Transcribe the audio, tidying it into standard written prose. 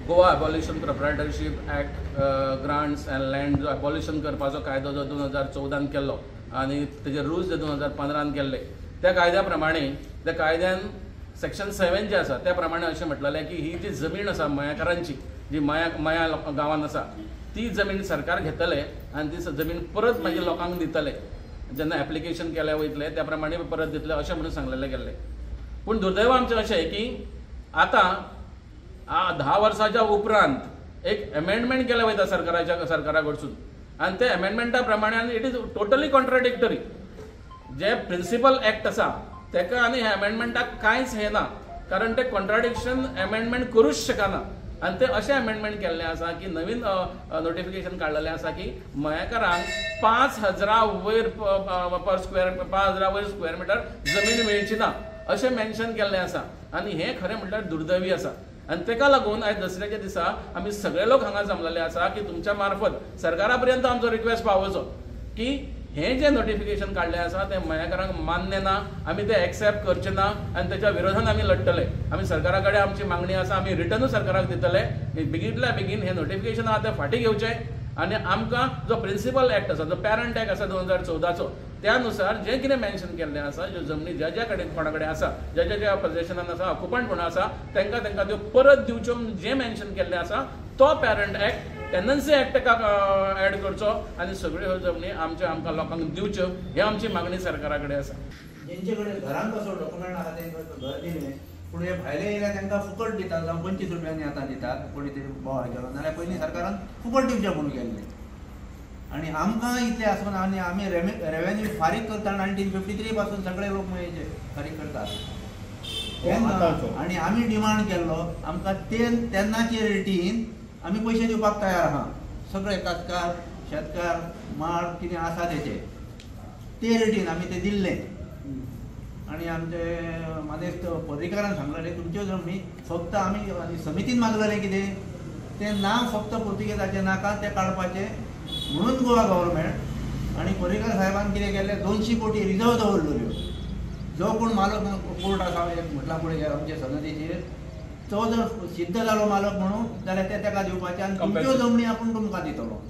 Goa abolition proprietorship act grants and land जो abolition करपाचो कायदो जो 2014 केल्लो आनी तेजे रुल्स जे 2015 केल्ले त्या कायद्या प्रमाणे त्या कायद्यान सेक्शन 7 जे आसा त्या प्रमाणे अशें म्हटलेलें की ही जी जमीन आसा मयाकारांची जी मया गांवांत आसा ती जमीन सरकार घेतले आनी ती जमीन परत मागीर लोकांक दितले जेन्ना एप्लिकेशन केलें वयतलें त्या प्रमाणे परत दितले अशें म्हणून सांगलेलें गेल्लें. पूण दुर्दैव आमचें अशें की आतां 10 वर्साच्या उपरांत एक एमेंडमेंट केलें वयता सरकारा कडसून आनी ते एमेंडमेंटा प्रमाणे it is totally contradictory. J principal act आसा तेका आनी ह्या एमेंडमेंटाक कांयच हें ना, कारण ते कॉन्ट्राडिक्शन एमेंडमेंट करूच शकना. आनी ते अशें एमेंडमेंट केल्लें आसा की नवीन नोटिफिकेशन काडलेलें आसा की मयेकारांक 5,000 वयर पर स्क्वेअर 5,000 वयर स्क्वेअर मिटर जमीन मेळची ना अशें मेन्शन केल्लें आसा. आनी हें खरें म्हटल्यार दुर्दैवी आसा. आनी तेका लागून आयज दसऱ्याच्या दिसा आमी सगळे लोक हांगा जमलेले आसा की तुमच्या मार्फत सरकारा पर्यंत आमचो रिक्वेस्ट पावोवचो की हें जें नोटिफिकेशन काडलें आसा तें मयेकारांक मान्य ना, आमी तें एक्सेप्ट करचें ना आनी तेच्या विरोधान आमी लडटले. आमी सरकारा कडेन आमची मागणी आसा, आमी रिटर्नूय सरकाराक दितले. बेगींतल्या बेगीन हें नोटिफिकेशन आसा तें फाटीं घेवचें आनी आमकां जो प्रिंसिपल एक्ट आसा, जो पॅरंट एक्ट आसा 2014चो त्या नुसार जें कितें मेन्शन केल्लें आसा, ज्यो जमनी ज्या ज्या कडेन कोणा कडेन आसा, ज्या ज्या ज्या पोजेशनान आसा, ऑक्युपंट म्हणून आसा, तांकां तांकां त्यो परत दिवच्यो जें मेन्शन केल्लें आसा तो पॅरंट एक्ट टेनन्सी एक्ट ताका एड करचो आनी सगळ्यो ह्यो जमनी आमच्या आमकां लोकांक दिवच्यो ही आमची मागणी सरकारा कडेन आसा. जेंचे कडेन घरांक कसो डॉक्युमेंट आसा तेंकां घर दिलें, पूण हे भायले येयल्या तांकां फुकट दितात, जावं 25 रुपयांनी आतां दितात, कोणी तरी बोवाळ केलो नाल्यार पयलीं सरकारान फुकट दिवचें म्हणून केल्लें. आनी आमकां इतलें आसून आनी आमी रेवेन्यू फारीक करता 1953 पासून सगळे लोक मयेचे फारीक करतात तेन्ना, आनी आमी डिमांड केल्लो आमकां ते तेन्नाचे रेटीन आमी पयशे दिवपाक तयार आहा, सगळे कातकार शेतकार माड कितें आसा तेचे ते रेटीन आमी ते दिल्ले. आनी आमचे मानेस्त पर्रीकारान सांगलेलें तुमच्यो जमनी फक्त आमी आनी समितीन मागलेलें कितें तें नांव फक्त पुर्तुगेजाचें नाका तें काडपाचें म्हणून गोवा गव्हर्मेंट. आनी पर्रीकार साहेबान कितें केल्लें 200 कोटी रिजर्व दवरलेल्यो, जो कोण मालक कोर्ट आसा म्हटलां पळय आमचे सनदीचेर तो जर सिद्ध जालो मालक म्हणून जाल्यार ते ताका दिवपाचे आनी तुमच्यो जमनी आपूण तुमकां दितलो.